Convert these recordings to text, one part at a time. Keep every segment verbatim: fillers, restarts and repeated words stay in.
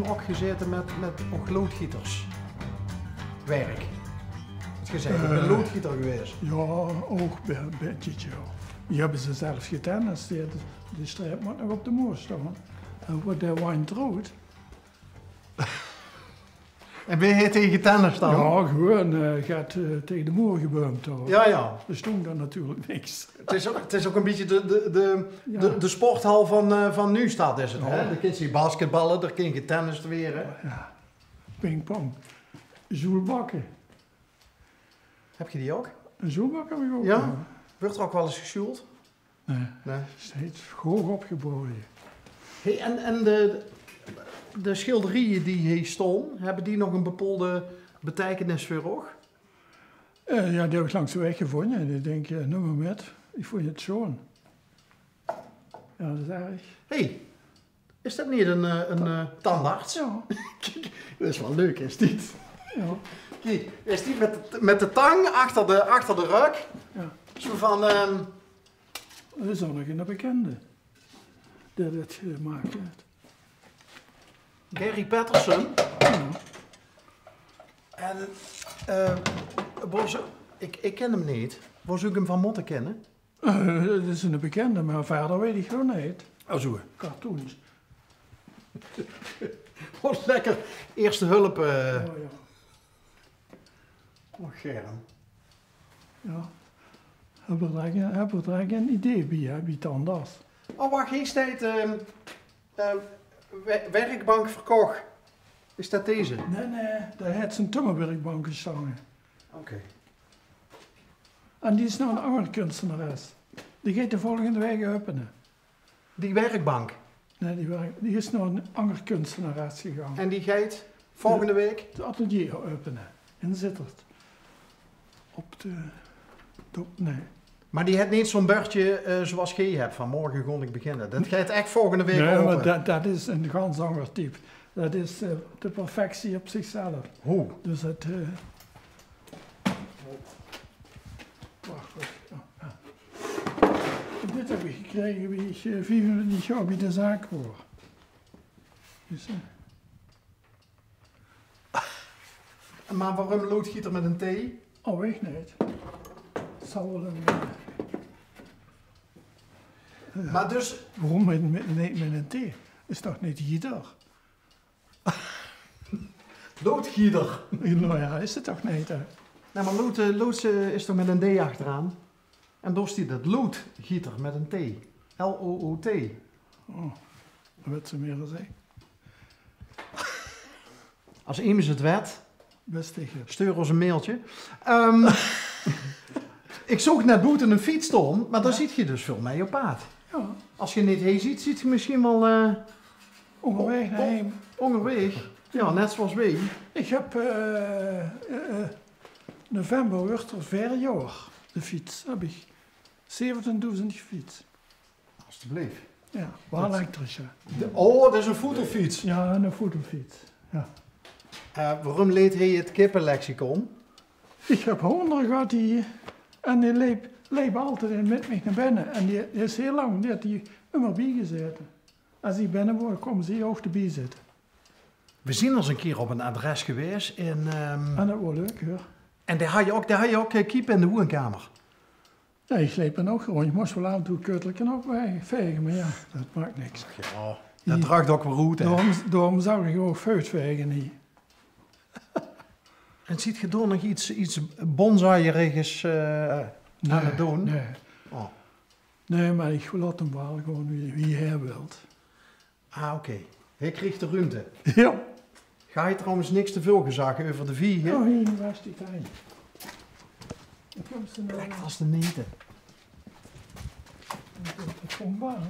Ouch gezaete mit, mit ouch loodgieters. Werk. Höbs te gezaete, ich bön loodgieter gewaes. Jao, ouch e bietje, jao. Die höbbe ze zelf getennist. Die, die straot mót nog op de moer staon. En waat dao wandj roet. En wie höbs te getennist dan? Jao, gewoon, eh, get, eh, taenge de moer gebeump, huur. Jao, jao. D'r stóng dan natuurlik niks. 't Is ouch, 't is ouch e bietje de, de, de, de sporthal van, eh, van Nuujsjtad is 't, hè? Jao. Dao kins te basketballe, dao kins te getennist waere. Jao. Pingpong. Sjoelbakke. Höbs te die ouch? Ein sjoelbak höb ich ouch, jao. Wuuert d'r ouch waal ins gesjoeld? Nae. Nae. Steeds hoog opgeboge. Hey, en, en de, de sjilderieje die hie staon, höbbe die nog ein bepaolde beteikenis veur uch? Eh, jao, die höb ich langs de waeg gevónje. En ich dink, eh, num mer mit. Ich vónj 't sjoon. Jao, det is erg. Hey, is det neet ein, eh, ein, eh, tandarts? Jao. Kiek, det is waal leuk, is dit? Jao. Kiek, is dit mit de, mit de tang achter de, achter de rök? Jao. Zo van, ehm, det is ouch nog ein bekende dae det gemaak haet. Gary Patterson? Jao. En, eh, wao zów, ich, ich kin 'm neet. Wao zów ich 'm van mótte kinne? Eh, det is eine bekende, mer wiejer weit ich gewoon neet. Oh, zo. Cartoons. Waat lekker. Eerste hulp, eh. Oh, jao. Och, Germ. Jao. Höbbe v'r dao, höbbe v'r dao gein idee bie, hè, bie tandarts? Oh, wach, hie steit, ehm, eh, wer-, werkbank verkoch. Is det deze? Nae, nae, dao haet zien timmerwerkbank gestange. Oké. En die is nao ein anger kunstenares. Die geit de volgende waek äöpene. Die werkbank? Nae, die werk-, die is nao ein anger kunstenares gegange. En die geit volgende waek? 't Atelier äöpene in Zitterd. Op de, op, nae. Mer die haet neet zo'n bördje, eh, zoeas geej höb, van: "Morge gaon ich beginne." Det geit ech volgende waek aope. Nae, mer det, det is ein gans anger type. Det is, eh, de perfectie op zichzelf. Hoe? Dus 't, eh, Wach, wach, jao, jao. Dit höb ich gekrege wie ich, eh, viefentwintig jaor bie de zaak waor. Dus, eh. Mer waorum loodgieter mit ein T? Oh, weit ich neet. 't Zal waal ein, eh, jao. Mer dus waorum mit, mit, neet mit ein T? Is toch neet gieter? Loodgieter. Noe jao, is 't toch neet, hè? Nae, mer lood, eh, lood, eh, is toch mit ein D achteraan? En dao steit 't loodgieter mit ein T. L O O T. Oh, det weit ze mier es ich. Es emes 't weit, Beste Gert. Stuur ós ein mailtje. Ehm, ich zoog net boete ein fiets staon, mer dao zit geej dus väöl mei op paad. Jao. Es geej neet hie zit, zit geej mesjien waal, eh, óngerwaeg nao heim. Óngerwaeg. Jao, net zoeas weej. Ich höb, eh, eh, eh, november wuuert 't veer jaor, de fiets. Höb ich zeventiendoezend gefiets. Alstublieft. Jao, waal elektrisch, hè. De, oh, det is ein foetelfiets. Jao, ein foetelfiets. Jao. Eh, waorum leet hae 't kippenlexicon? Ich höb hónger gehad hie. En dae leep, leep altied mit mich nao binne. En dae, dae is hieël lang, dae haet hie ummer bie gezaete. Es ich binne waor, kwaam zie ouch d'rbie zitte. Veer zeen al ins ein kier op ein adres gewaes in, ehm, En det waor leuk, huur. En dao haaj je ouch, dao haaj je ouch, eh, kiep in de woonkamer. Jao, ich leep dan ouch róndj. Ich mós waal aaf en toe kuttelke ouch wegvaege, mer jao, det maak niks. Jao, det draags te ouch weer oet, hè. Daorum, daorum zag ich ouch vuutvaege hie. En zeet geej dao nog get, get bonsaijerigs, eh, aan 't doon? Nae, nae. Oh. Nae, mer ich laot 'm waal gewoon wie, wie hae wilt. Ah, oké. Hae krieg de ruumte. Jao. Geej höb trouwens niks te väöl gezag euver de viege. Oh, hie, waor is die fijn. Lekker es de nete. Det kump waal, hè.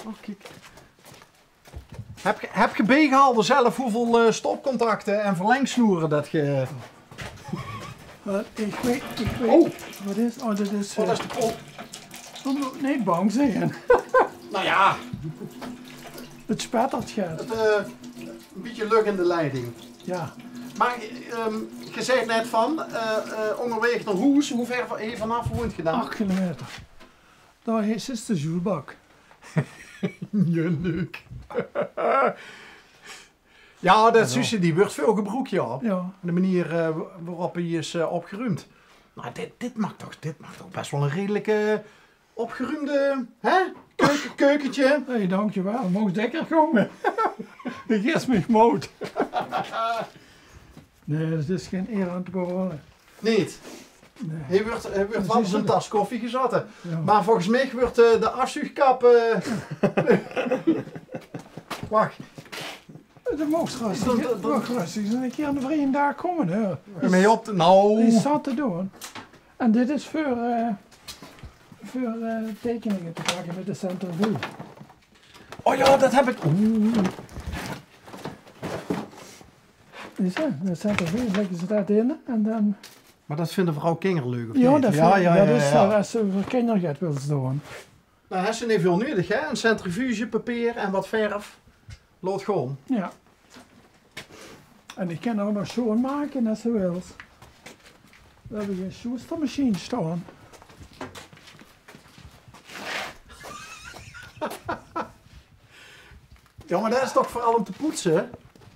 Oh, kiek. Höb geej, höb geej biegehalde zelf wieväöl, eh, stopcontacte en verlengsnoere det geej Eh, ich weit, ich weit. Oh. Waat is, oh, det is, oh, det is eh, de pot. Mót ich neet bang zeen. Nou ja. 't Spettert, Gert. 't Eh, ein bietje luch in de leiding. Jao. Mer, ehm, geej zaet net van, eh, eh, óngerwaeg nao hoes. Wie wied van, hie vanaaf woont geej dan? Ach kilometer. Dao is, is de sjoelbak. Jao, leuk. Ja, det zuus se, die wuuert väöl gebroek, ja. Ja. De meneer, eh, waorop hie is, eh, opgeruump. Mer dit, dit maak toch, dit maak toch bès waal ein redelik opgeruumde, hè? Keuke-, keukentje. Hey, dankjewel. Moogs dèkker kómme. Doe geefs mich mood. Nae, det is gein eer aan te behaole. Neet? Nae. Hae wuuert, hae wuuert waal in zien tas koffie gezatte. Ja. Mer volges mich wuuert, eh, de aafzuugkap, eh, wach. Doe moogs röstig, doe moogs röstig ins ein kier ein vrieje daag kómme, hè. Mei op de, nou. Is zat te doon. En dit is veur, eh, veur, eh, teikeninge te make mit de centrifuge. Oh ja, det höb ich. Oeh. Is det? De centrifuge, lègke ze det in en dan... Mer det vinge vrouw kinger leuk, of neet? Ja, det is, eh, es se veur kinger get wils doon. Noe, höbs se neet väöl nudig, hè? Ein centrifuge, papeer en waat verf. Laot gaon. Ja. En ich kin ouch nog sjoon make es se wils. V'r höbbe hie ein sjoestermesjien staon. Ja, mer det is toch veural óm te poetse?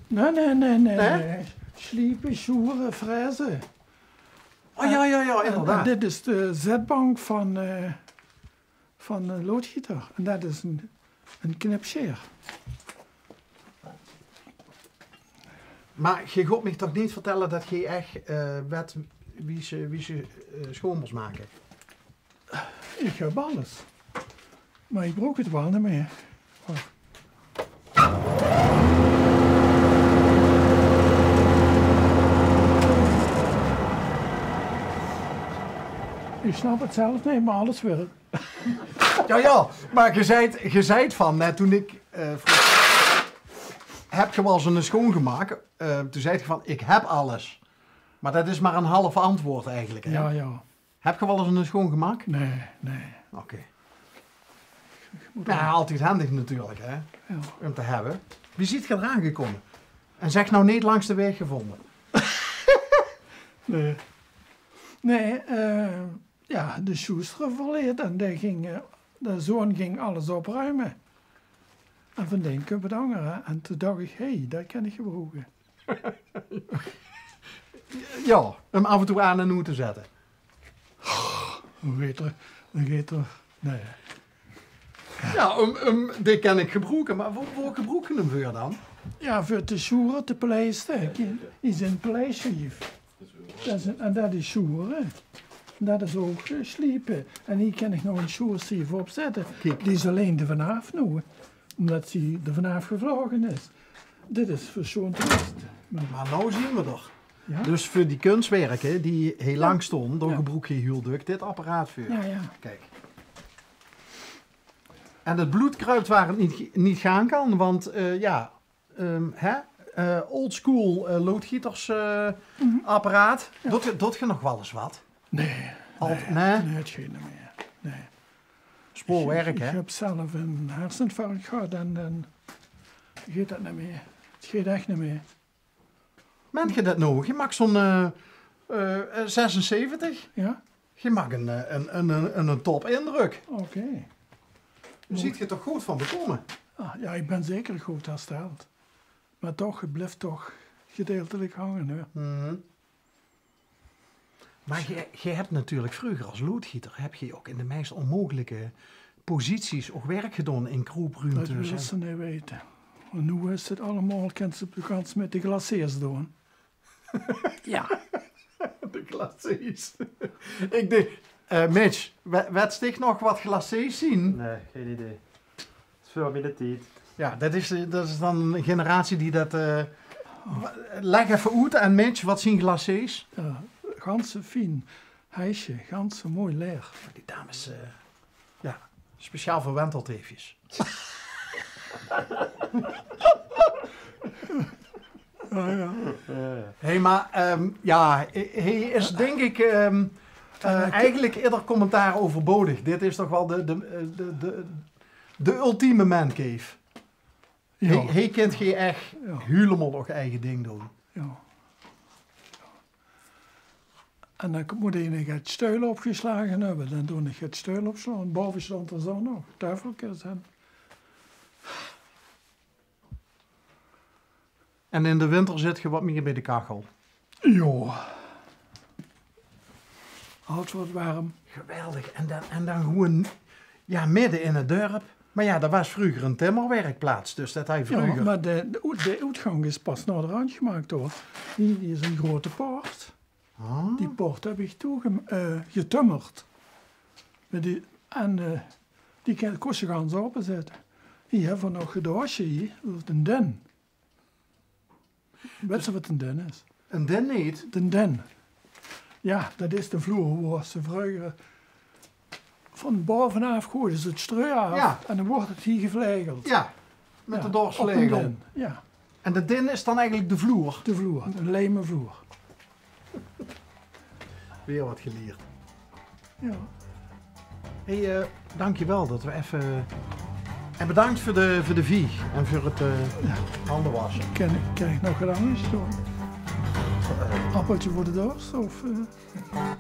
Nae, nae, nae, nae, nae? Sliepe, sjoere, fraise. Oh ja, ja, ja, inderdaad. En dit is de zetbank van, eh, van de loodgieter. En det is ein, ein knipsjeer. Mer geer gaot mich toch neet vertèlle det geer ech, eh, wèt wie se, wie se, eh, sjoon mós make? Ich höb alles. Mer ich gebroek 't waal neet mieë. Wach. Ich snap 't zelf neet, mer alles wirk. Ja, ja, mer geer zeet, geer zeet van, hè, toen ich, eh, vroog: "Höb geer waal ins ein sjoon gemaak?" Eh, toen zeet geer van: "Ich höb alles." Mer det is mer ein half antjwaord eigelik, hè? Ja, ja. Höb geer waal ins ein sjoon gemaak? Nae, nae. Oké. Ja, altied hendig natuurlik, hè? Ja. Óm te höbbe. Wie zeet geer d'raan gekómme? En zèk noe neet langs de waeg gevónje. Nae. Nae, eh, ja, de sjoester euverleed en dae ging, eh, de zoon ging alles opruime. En van 't ein kump 't anger, hè. En toen dach ich: "Hé, det kin ich gebroeke." Ja, óm aaf en toe aan en oet te zètte. Dan geit 'r, dan geit 'r, nae. Ja, óm, óm, dae kin ich gebroeke, mer wo, wo gebroek geer 'm veur dan? Ja, veur te sjoere, te pleiste. Hie is ein pleistsjief. Det is ein, en det is sjoere. En det is ouch, eh, sliepe. En hie kin ich noe ein sjoersjief opzètte. Kiek. Die is allein d'rvanaaf noe, ómdet ze d'rvanaaf gevlaoge is. Dit is veur sjoon te wasse. Mer noe zeen v'r 't. Ja? Dus veur die kunswerke die hie langs staon, dao gebroek geer hieël dök dit apparaat veur. Ja, ja. Kiek. En 't blood kruip waor 't neet, neet gaon kan, want, eh, ja, ehm, hè, eh, old school, eh, loodgieters, eh, apparaat. Ja. Doot geer, doot geer nog waal ins waat? Nae, nae, nae, 't geit neet mieë. Nae. Spoorwerk, hè? Ich höb zelf ein herseninfarct gehad en dan geit det neet mieë. 't Geit ech neet mieë. Meint geer det noe? Geer maak zo'n, eh, eh, zesenzeventig. Ja? Geer maak ein, eh, ein, ein, ein, ein topindrök. Oké. Zeet geer toch good van bekómme? Ah, ja, ich bön zeker good hersteld. Mer toch, 't blief toch gedeeltelik hange, hè. Mhm. Mer geer, geer höb natuurlik vreuger es loodgieter, höb geer ouch in de meis ónmeugelike posities ouch werk gedaon in kroopruumtes. Det wils se neet weite. En noe is 't allemaol, kins se bekans mit de glaciers doon. Ja. De glaciers. Ich dink, eh, Mitch, we-, wèts dich nog waat glaciers zeen? Nae, gein idee. Det is veur miene tied. Ja, det is, eh, det is dan ein generatie die det, eh, lègk effe oet aan Mitch, waat zeen glaciers? Ja, ganse fien heisje, ganse mooi laer. Die dames, eh, ja, speciaal veur wentelteefjes. Ja, ja. Hé, mer, ehm, ja, hie is dink ich, ehm, eh, eigelik eder commentaar euverbodig. Dit is toch waal de, de, eh, de, de, de ultieme mancave. Ja. Hie, hie kint geer ech hielemaol ouch eige ding doon. Ja. En dan mót eine get steul opgeslage höbbe. Dan doon ich get steul opslaon. Baove staon d'r zo nog töffelkes en En in de winter zit ge wat mier bie de kachel. Jao. Altied wat werm. Geweldig. En dan, en dan gewoen, jao, midde in 't dörp. Mer jao, d'r waas vreuger 'n timmerwerkplaats, dus det hae... Jao, vreuger, mer de, de oet-, de oetgank is pas naoderhand gemaak, huur. Hie, hie is 'n groete poort. Ah. Die poort höb ich toege-, eh, getummerd. Mer die, en, eh, die ke-, kós se gans aopezètte. Hie höbbe v'r nog 'n doosje hie, det is 'n den. Wèts se wat 'n den is? 'n Den neet? Den den. Jao, det is de vloer wo ze vreuger van baovenaaf goeje ze 't streu aaf. Jao. En dan wuuert 't hie gevleugeld. Jao, mit de doorslegel. Jao. En de den is dan eigelik de vloer? De vloer, 'n leime vloer. Weer wat gelierd. Jao. Hey, eh, dankjewel det we effe... En bedank veur de, veur de vieg en veur 't, eh, hande wasse. Kin, kin ich nog get angers doon? Appeltje veur de dors, of, eh?